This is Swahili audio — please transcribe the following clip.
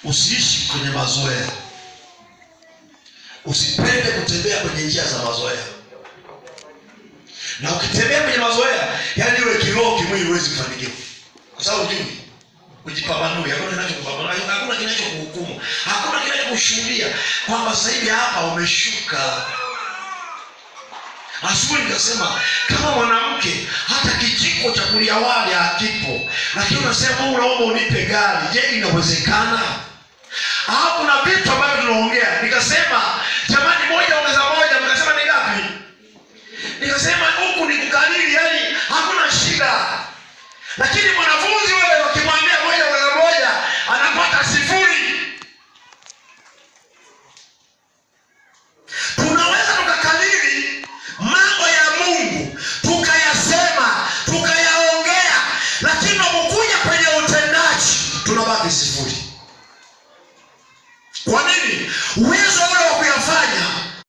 Usiishi kwenye mazoea, usipende kutembea kwenye njia za mazoea. Na ukitembea kwenye mazoea, yaani iwe kiroho kimwili, huwezi kufanikiwa, kwa sababu hujui ujipambanui. Hakuna kinachokupambanua, hakuna kinachokuhukumu, hakuna kinachokushuhudia kwamba sasa hivi hapa umeshuka. Asubuhi nikasema kama mwanamke hata kijiko cha kulia wali hakipo, lakini unasema Mungu, naomba unipe gari. Je, inawezekana? Au kuna vitu ambavyo tunaongea. Nikasema jamani, moja ongeza moja, mkasema ni ngapi? Nikasema huku ni kukariri, yani hakuna shida. Lakini mwanafunzi wewe ukimwambia moja ongeza moja anapata 0. Tunaweza tukakariri mambo ya Mungu tukayasema tukayaongea, lakini unapokuja kwenye utendaji tunabaki 0. Kwa nini? Uwezo